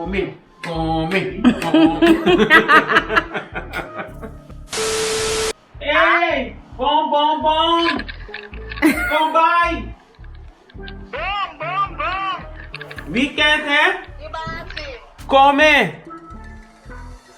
Come, come, come. Hey! Bom, bom, bom! Kom bai! Bom, bom, bom! Weekend, hè? Ibasi. Come!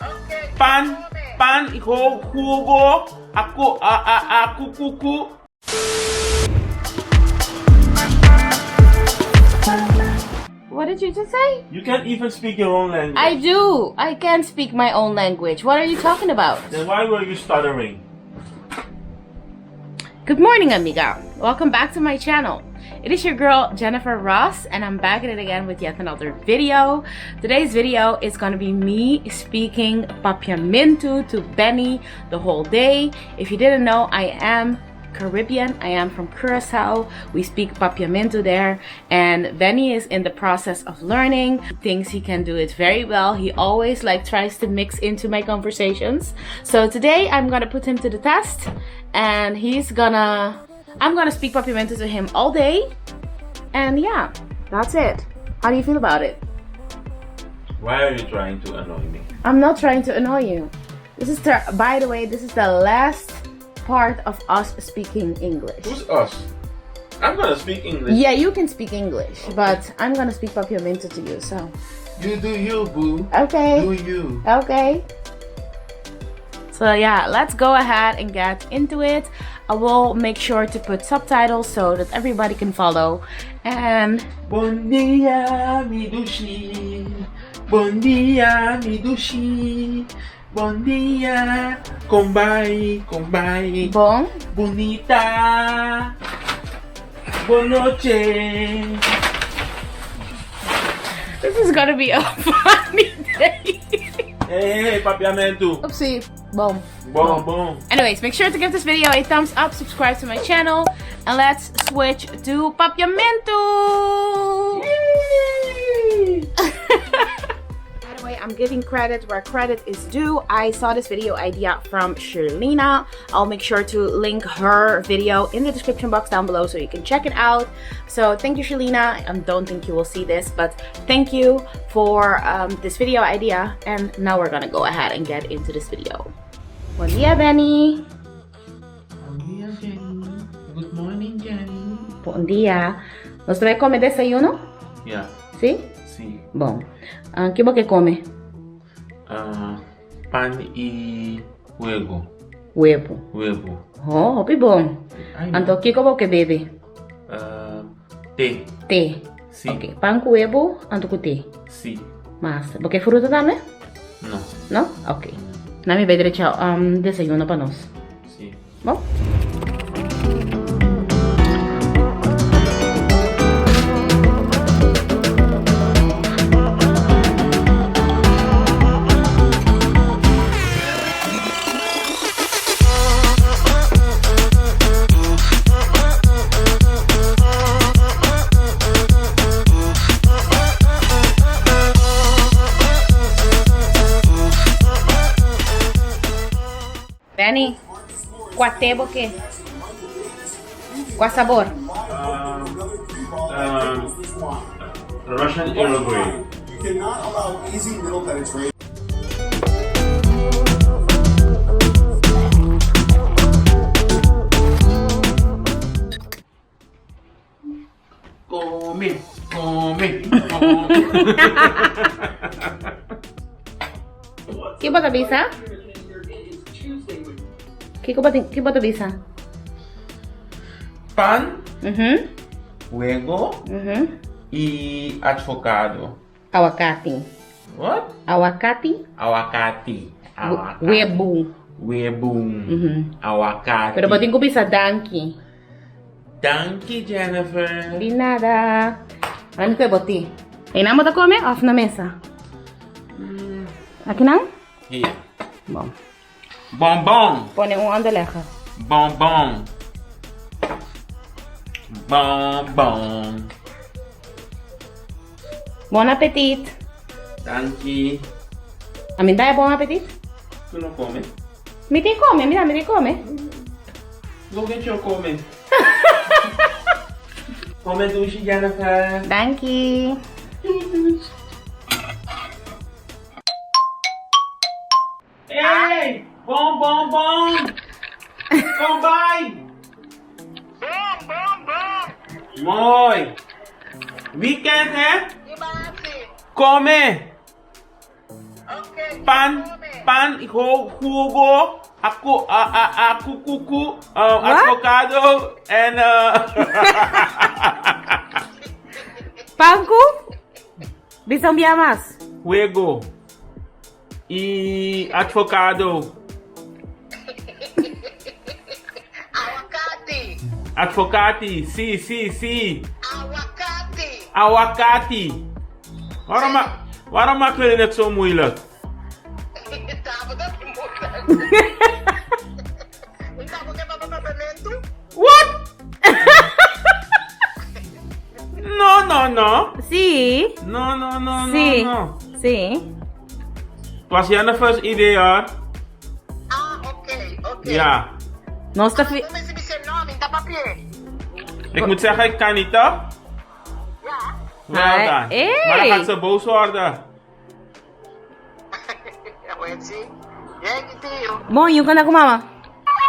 Okay. Pan, Come. pan, ho, jugo, aku, a, a, a, ku, ku, ku. What did you just say? You can't even speak your own language. I do. I can speak my own language. What are you talking about? Then why were you stuttering? Good morning, amiga. Welcome back to my channel. It is your girl, Jennyfer Ross, and I'm back at it again with yet another video. Today's video is gonna be me speaking Papiamentu to Benny the whole day. If you didn't know, I am Caribbean. I am from Curacao. We speak Papiamentu there, and Benny is in the process of learning. He thinks he can do it very well. He always like tries to mix into my conversations. So today I'm gonna put him to the test, and he's gonna I'm gonna speak Papiamentu to him all day. And yeah, that's it. How do you feel about it? Why are you trying to annoy me? I'm not trying to annoy you. This is the, by the way, this is the last part of us speaking English. Who's us? I'm gonna speak English. Yeah, you can speak English, but I'm gonna speak Papiamento to you, so. You do you, boo. Okay. Do you. Okay. So yeah, let's go ahead and get into it. I will make sure to put subtitles so that everybody can follow. And Bon dia, mi dushi. Bon dia, mi dushi. Bon dia. Kon bai, kon bai. bon, Bonita. Bon nochi. this is gonna be a funny day. Hey, hey, papiamento. Oopsie. Boom. Bon, bon. Anyways, make sure to give this video a thumbs up, subscribe to my channel, and let's switch to Papiamentu! By the way, I'm giving credit where credit is due. I saw this video idea from Sherlina. I'll make sure to link her video in the description box down below so you can check it out. So thank you, Sherlina. I don't think you will see this, but thank you for this video idea. And now we're gonna go ahead and get into this video. Bon dia, Benny. Bon dia, Jenny. Good morning, Jenny. Bon dia. Nos ta bai kome desayuno? Yeah, Si? si. Bon. Ki bo ke kome? Pan i webo. Webo. Webo. Oh, hopi bon. Ay, no. Anto, kiko bo ke bebe? Te. Te. Si. Ok, pan ku webo, anto ku te. Si. Mas, bo ke fruta tambe? No. No? Ok. Na mi bai drecha desayuno pa nos. Si. Bon? Benny, kua te bo ke? Kua sabor? Russian Earl Grey. Come, come, come. Ki bo ta bisa? Kiko bo ki bo ta bisa? Pan, Mhm. webo Mhm. i advocado. Awakati. What? Awakati? Awakati. Awakati. Webu. Webu. Awakati. Pero bo tin ku bisa danki. Danki, Jennyfer. Di nada. Ahora mi kue bo te. Einan bo ta kome of na mesa? Aki nan? Hier. Bon. Bon, bon. Pone un onderlegger. Bon, bon. Bon, bon. Bon apetit. Danki. Ami ta bon apetit? Tu no kome? Mi tin kome, mira, mi tin kome. Go get your kome. Kome dushi, Jennyfer. Danki. Bon, bon, bon! Kon bai! Bon, bon, bon! Mooi! Weekend, hè? Imasi. Come! Oké. Pan, pan, jugo, aku, a, a, a, ku, ku, ku, avocado en uh, Pan ku? Bisa un bia mas. Jugo y advocado. Aguacate. Advocati, si, si, si. Aguacate. Awakati. Waarom, ma waarom maken jullie het zo moeilijk? Tabata moeilijk. Tabata ke papiamento? What? No, no, no. Si. No, no, no, Si. no, no. Si. Het was Jennifer's idee hoor. Ah, oké, oké. Ja. Nos ta Ah, mi si no, mi ta papia. Ik moet zeggen, ik kan niet toch? Ja. Wel dan. Hey. Maar dan gaat ze boos worden. Weet je? Jij tio. Bon, you gonna mama.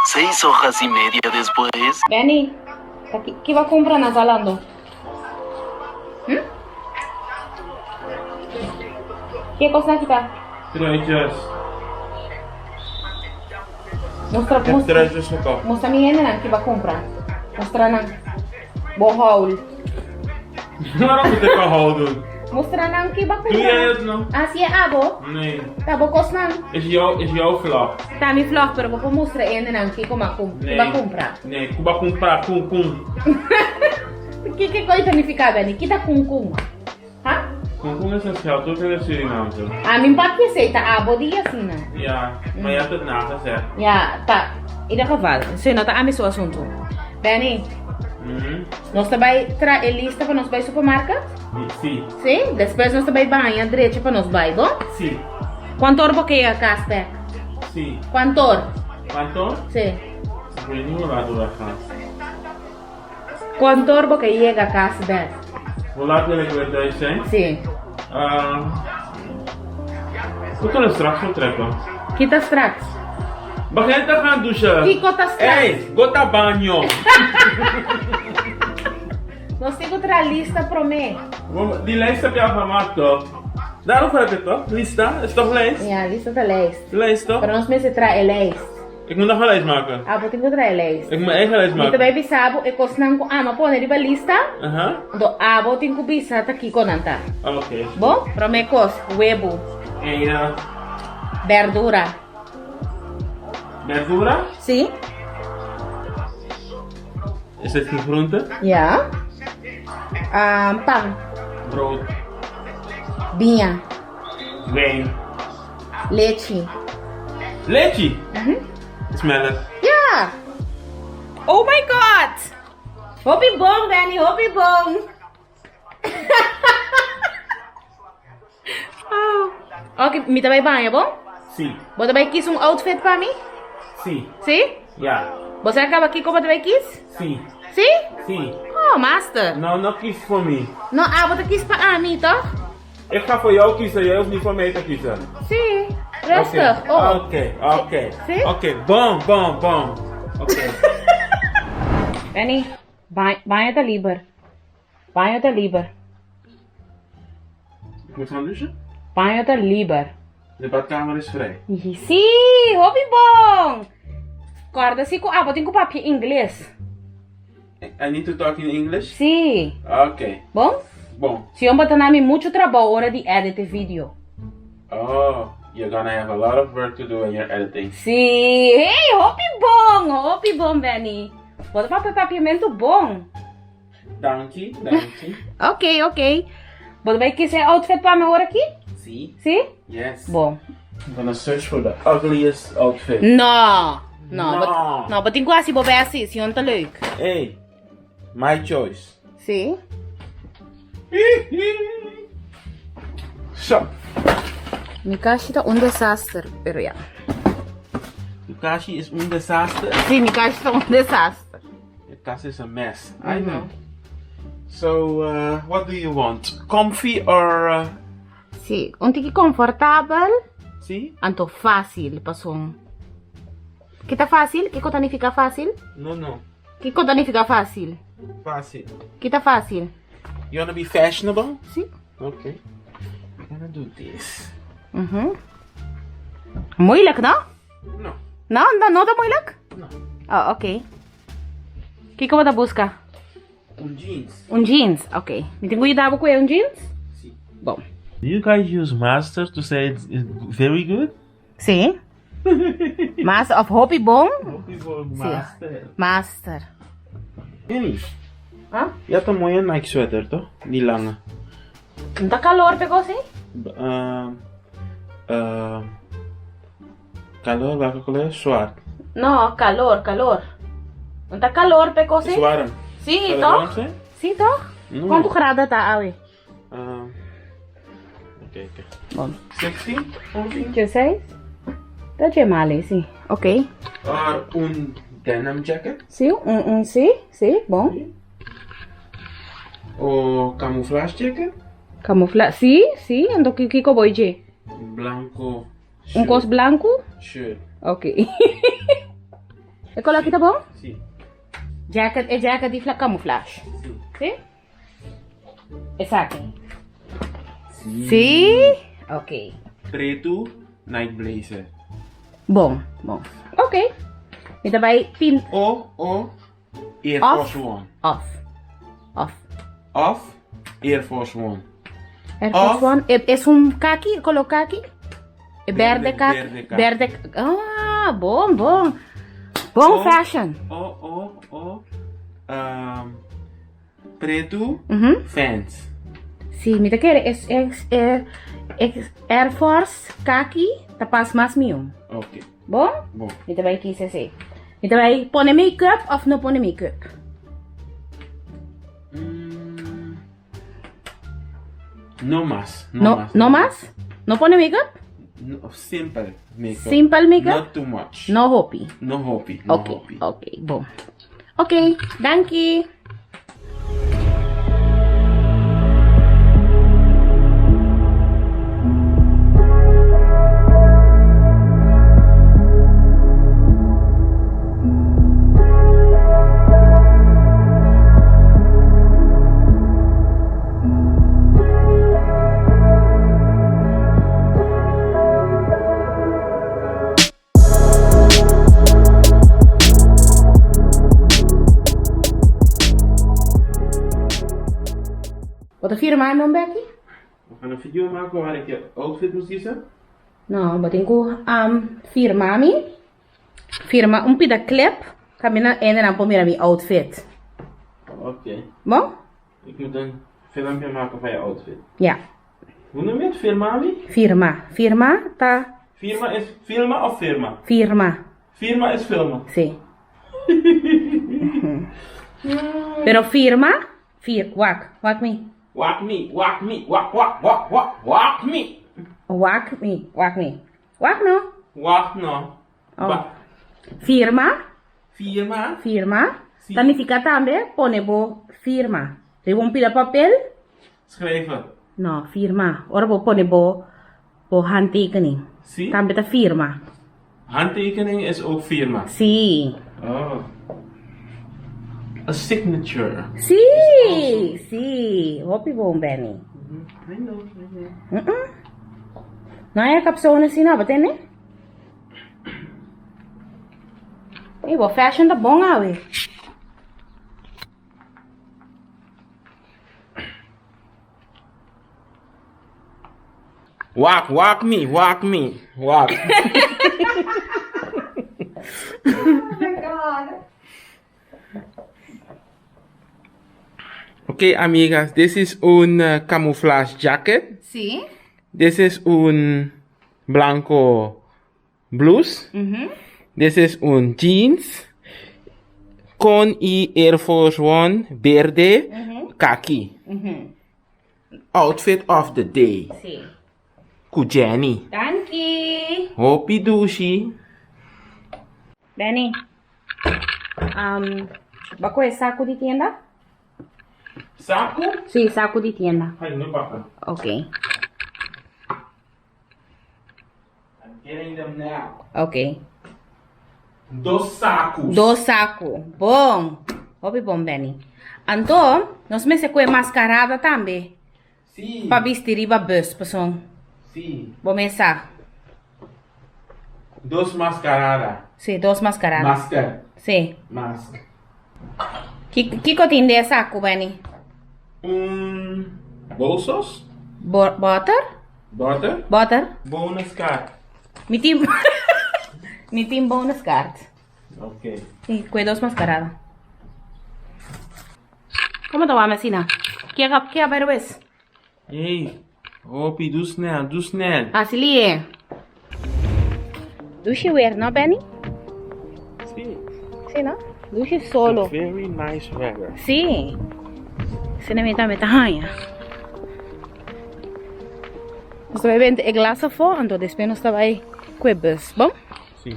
Seis hojas y media después. Benny, ki bo a kumpra na Zalando? Hm? Ki kos nan kita? Truitjes. Mustra, Ik heb mustra, truitjes gekocht. mustra mi hendenan ki bo a kumpra. Mustra nan. Bo haul. Waarom moet ik een haul doen? Mustra nan ki bo a Doe kumpra. jij het nog? Ah, si abo. Nee. Ta bo kosnan. Is, jou, is jouw vlog. Ta mi vlog, pero bo por mustra e hendenan kiko m'a kum, Nee. ki b'a kumpra. Nee, ku b'a kumpra, kun kun. Kiko e ta nifiká, Benny? Ki ta kun kun? Ha? Kun kun is een scheldwoord in het Surinaamse. Ah, mi papia esei ta abo di asina. Ja, maar je hebt het nagezegd. Ja, ta. In ieder geval, esei no ta ami su asuntu. Benny, nos ta bai traha e lista pa nos bai supermarket? Si. Si? Despues nos ta bai baña drecha pa nos bai, bo? Si. Kuantor bo ke yega kas bek? Si. Kuantor? Kuantor? Si. Ik weet niet hoe laat we weggaan. Kuantor bo ke yega kas bek? Hoe laat wil ik weer thuis zijn? Si. Uh, we kunnen straks vertrekken. Kita straks. Begin te gaan douchen. Kiko ta straks. Hey, go ta baño. Nos tin ku traha lista promé. Die lijst heb je al gemaakt toch? Daarover heb je het toch? Lista? Is toch lijst? Ja, lista ta lijst. Lijst toch? Pero nos mester traha e lijst. Ik moet nog een lijst maken. Abo tin ku traha e lijst. Ik moet mijn eigen lijst Mi ta maken. bai bisa bo e kosnan ku ami a pone riba lista. Aha. Anto abo tin ku bisa ta kiko nan ta. Oké. Bo? Promé kos, webu. En uh, Berdura. Berdura? Si. Is het geen groente? Ja. Um, pan. Brood. Biña. Wijn. Lechi. Lechi? Is melk. Ja! Oh my god! Hopi bon, Benny, hopi bon! oh. Ok, mi ta bai baña, bon? Si. Bo ta bai kies un outfit pa mi? Si. Si? Ja. Bo sa kaba kiko bo ta bai kies? Si. Si? Si. Oh, master. No, no kies voor me. No, abo ta kies pa ami, toch? Ik ga voor jou kiezen, jij hoeft niet voor mij te kiezen. Si. Rustig. Oké, Oh. oké. Oké, Si? Oké, bon, bon, bon. Oké. Benny, baño ta liber. Baño ta liber. Ik moet gaan douchen? Baño ta liber. De badkamer is vrij. Sí, hopi bon! Corda si cu abo tin cu papia ingles. I need to talk in English? Sí. Oké. Bon? Bon. Si bo ta na mi mucho trabou ora di edit e video. Oh, you're gonna have a lot of work to do when you're editing. Sí. Hey, hopi bon! Hopi bon, Benny. Bo ta papia papiamento bon. Danki, danki. Oké, oké. Bo ta bai kies e outfit pa mi awor aki? Si. Si? Yes. Bon. I'm gonna search for the ugliest outfit. No. No. No. Bo, no, bo tin ku hasi bo best si, si no ta leuk. Hey, my choice. Si. Zo. Mi kashi ta un desaster, pero ya. Je kashi is un desaster? Si, mi kashi ta un desaster. Je kast is a mess. I know. So, uh, what do you want? Comfy or... Uh... Si, un tiki comfortabel. Si? Anto fácil pasobra. Ki ta fácil? Kiko ta nifiká fácil? No, no. Kiko ta nifiká fácil? Fácil. Ki ta fácil? You wanna be fashionable? Si. Okay. I'm gonna do this. Mhm. Moeilijk, no? No. No, no, no ta moeilijk? No. Oh, oké. Kiko bo ta buska? Un jeans. Un jeans, oké. Mi tin ku yuda bo ku e un jeans? Si. Bon. Do you guys use master to say it's very good? Si. Master of hopi bon? Hopi bon, master. Master. Jenny. Huh? Ya ta mooi een Nike sweater, toch? Die lange. No ta calor p'e cos ei? Calor, welke kleur? Zwart. No, calor, calor. No ta calor p'e cos ei? Is warm. Si, Zal het toch? warm zijn? Si, toch? No. Cuanto grado ta awe? Oké, oké. Bon. 16? 14? Djeseis? Ta dje mal ei, si. Oké. Or un denim jacket? Si, un, un, si, si, bon. O camouflage jacket? Camouflage, si, si, anto kiko bo dje? Blanco. Un kos blanco? Shirt. Ok. E color aki ta bon? Si. Jacket, e jacket di camouflage. Si. Si? Esaki. Si. Si? Ok. Pretu, night blazer. Bon, bon. Ok. Mi ta bai pin. O, o, Air Force One. Off. Off. Off Air Force One. Air Force One. E, es un kaki, color kaki? E berde kaki. Berde kaki. Berde. Ah, bon, bon. Bon O, fashion. O, o, o. Um, pretu fans. Si, mi ta kere es, es, es, es Air Force kaki ta pas mas mihó. Ok. Bon? Bon. Mi ta bai kisa esei. Mi ta bai pone make-up of no pone make-up? Mm, no mas. No, No, mas. no mas? No pone make-up? No, simple make-up. Simple make-up? Not too much. No hopi. No hopi. No Ok, hopi. ok, bon. Ok, danki. Bo ta firma e nomber aki? We gaan een video maken waar ik je outfit moet kiezen. No, bo tin ku um, firma mi. Firma un pida clip. Camina ene nan por mira mi outfit. Oké. Okay. Bon? Ik moet een filmpje maken van je outfit. Ja. Hoe noem je het? Firma mi? Firma. Firma ta. Firma is filma of firma? Firma. Firma is filma. Si. Pero firma, fir, wak, wak mi. Wak mi, wak mi, wak, wak, wak, wak, wak mi. Wak mi, wak mi. Wak no. Wak no. Oh. Ba. Firma. Firma. Firma. Si. Ta nifica tambe pone bo firma. Riba un pida papel. Schrijven. No, firma. Ora bo pone bo bo handtekening. Si. Tambe ta firma. Handtekening is ook firma. Si. Oh. A signature. Si, si. Hopi bon, Benny. I know, I know. Mm -mm. No hay capsone si no, batene? Hey, bo fashion ta bon awe. Wak, wak mi, wak mi, wak. Oh my god. Ok, amigas, this is un eh, camouflage jacket. Sí. This is un blanco blouse. This is un jeans con y Air Force One berde kaki. Outfit of the day. Sí. Ku Jenny. Danki. Hopi dushi. Benny. Um, ba koe saku di tienda? Saku? Sí, saku di tienda. Ay, no papa. Ok. I'm getting them now. Ok. Dos saku. Dos saku. Bon. Hopi bon, Benny. Anto, nos mester koe maskarada tambe. Si. Pa bisti riba bus, pason. Si. Bo mes sa. Dos maskarada. Si, dos maskarada. Masker. Si. Mask. Kiko tin den e saku, Benny? Un bolsos. Boter? Boter? Boter. Bonuskaart. Mi tin Mi tin bonuskaart. Ok. Si, kue dos maskarada. Komo ta wami asina? Ke a ke a bai robes? Ey, hopi, doe snel, doe snel. Hasi lie. Dushi weer, no Benny? Si. Si, no? Dushi solo. Very nice weather. Si. Asina mi tambe ta haña. Nos ta bai benta e glas afó, anto despues nos ta bai ku e bus. Bon? Si.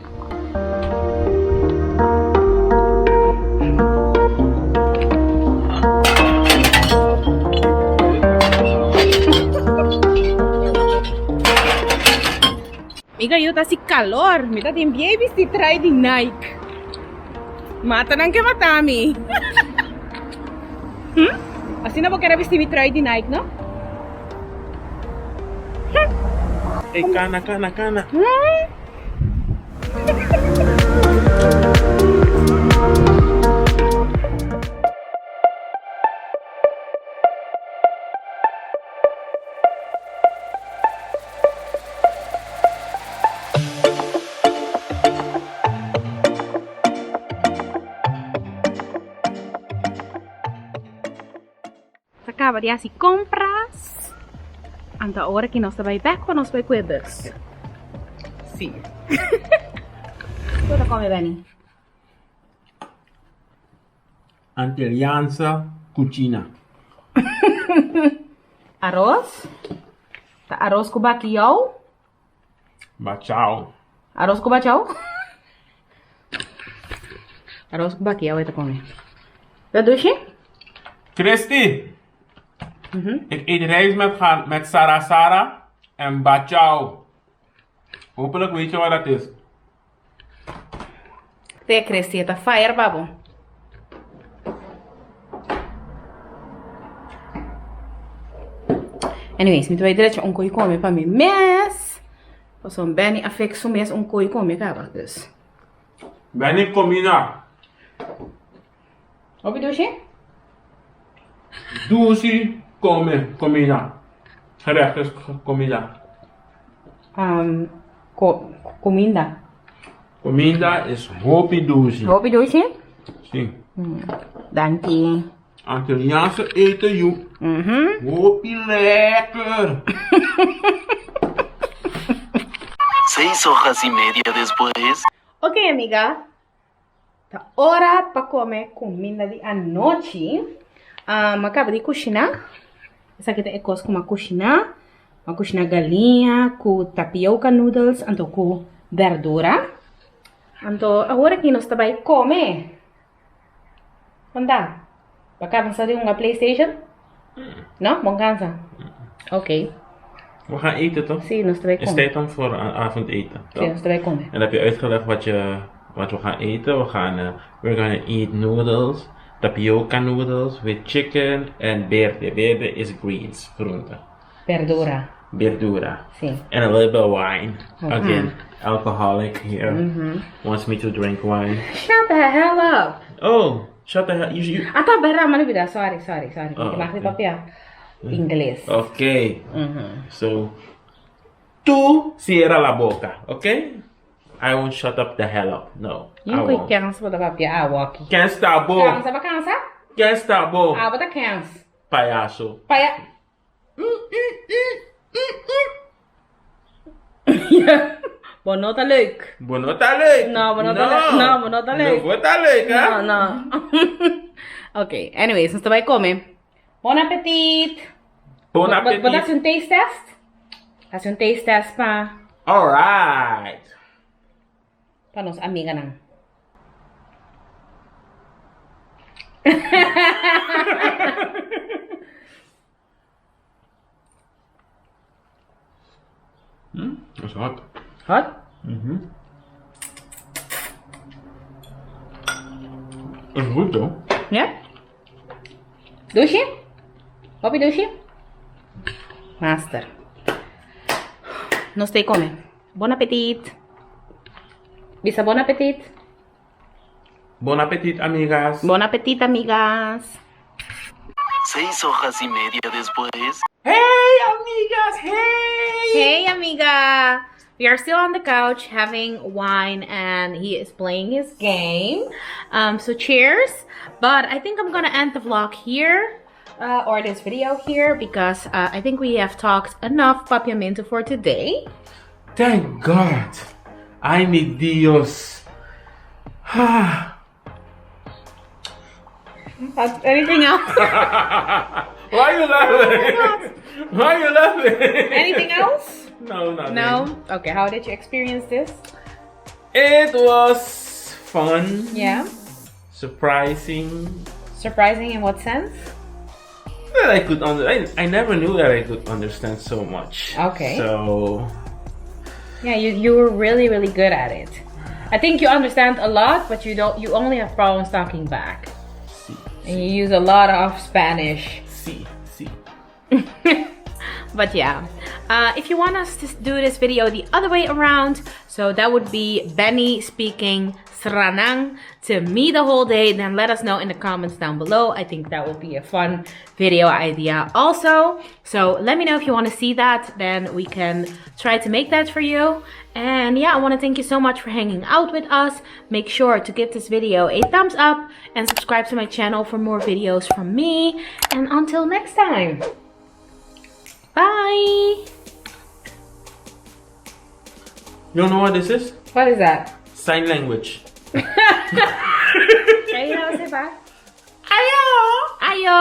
Mi gayo ta hasi kalor. Mi ta tin bien bisti trai di Nike. Mata nan ke mata mi. Hm? Asina bo kere bisti mi trui di Nike, no? Ey, kana, kana, kana. Hmm? Ta caba di haci compras. Anto awor ki nos ta bay bek pa nos bay cu e bus. Si. Kico ta come Benny? Antilliaanse cucina. Aros. Ta aros cu bakiyou. Bachao. Aros ku bachao? Aros ku bakiyou e ta kome. Ta dushi? Christy, ik eet rijst met, met Sara Sara en bachao. Hopelijk weet je wat dat is. Te Christy, e ta fire pa bo. Anyways, mi ta bai drecha un koi kome pa mi mes. Pasobra Benny a fix su mes un koi kome kaba, dus. Benny comida. Hopi dushi? Dushi come comida. Gerecht is comida. Um, co cominda. Cominda is hopi dushi. Hopi dushi? Si. Mm. Danki. Antilliaanse eten, joe. Mm Hopi lekker. Seis horas y media después. Ok, amiga. Ta ora pa come cuminda di anochi. Um, a caba di cushina. Esaki ta e cos cu m'a cushina. M'a cushina galiña cu tapioca noodles anto cu berdura. Anto awor aki nos ta bay come. Con ta? Bo a cansa di hunga PlayStation? No? Bo cansa? Ok. We gaan eten toch? Sí, nos ta bay Is come. tijd om voor avondeten, Sí, toch? nos ta bay come. En dan heb je uitgelegd wat, je, wat we gaan eten. We gaan, eh, we're gonna eat noodles, tapioca noodles with chicken en berde. Berde is greens, groente. Verdura. Verdura. Sí. And a little bit of wine. Again, alcoholic here. Wants me to drink wine. Shut the hell up. Oh, shut the hell. You, you, Ah, ta bera, m'a lubida. Sorry, sorry, sorry. Oh, Mi mag di okay. papia Ingles. Okay. So, tú cierra la boca, okay? I won't shut up the hell up. No, I Yung ko'y won't. kens bo ta papia awo aki. Kens ta bo. Kansa ba kansa? Kens ta bo. Abo ta kens. Payaso. Paya... Bo no ta leuk. Bo no ta leuk. No, bo no ta leuk. No, bo no ta leuk. No, bo ta leuk, hè? No, no. Ok, anyways, nos ta bai come. Bon appetit! Bon Bo, bo appetit. ta hasi un taste test? Hasi un taste test pa Alright. pa nos amiganan. Mm, dat is hot. Hot? Mhm. Is goed though. Ja? Dushi? Hopi dushi? Master. Nos ta kome. Bon appetit. Bisa bon appetit. Bon appetit, amigas. Bon appetit, amigas. 6 horas y media después. Hey, amigas, hey! Hey, amiga. We are still on the couch having wine and he is playing his game. So cheers. But I think I'm gonna end the vlog here. Or this video here because I think we have talked enough Papiamento for today. Thank God. Ay, mi Dios. Ah. Anything else? Why are you laughing? Why are you laughing? Anything else? No, nothing. No? Okay, how did you experience this? It was fun. Yeah. Surprising. Surprising in what sense? That I could under I never knew that I could understand so much. Okay. So Yeah, you were really, really good at it. I think you understand a lot, but you don't you only have problems talking back. Si, And you use a lot of Spanish. si. But yeah, if you want us to do this video the other way around, so that would be Benny speaking Sranan to me the whole day, then let us know in the comments down below. I think that would be a fun video idea also. So let me know if you want to see that, then we can try to make that for you. And yeah, I want to thank you so much for hanging out with us. Make sure to give this video a thumbs up and subscribe to my channel for more videos from me. And until next time. Bye. You don't know what this is? What is that? Sign language. Say bye. Ayo. Ayo.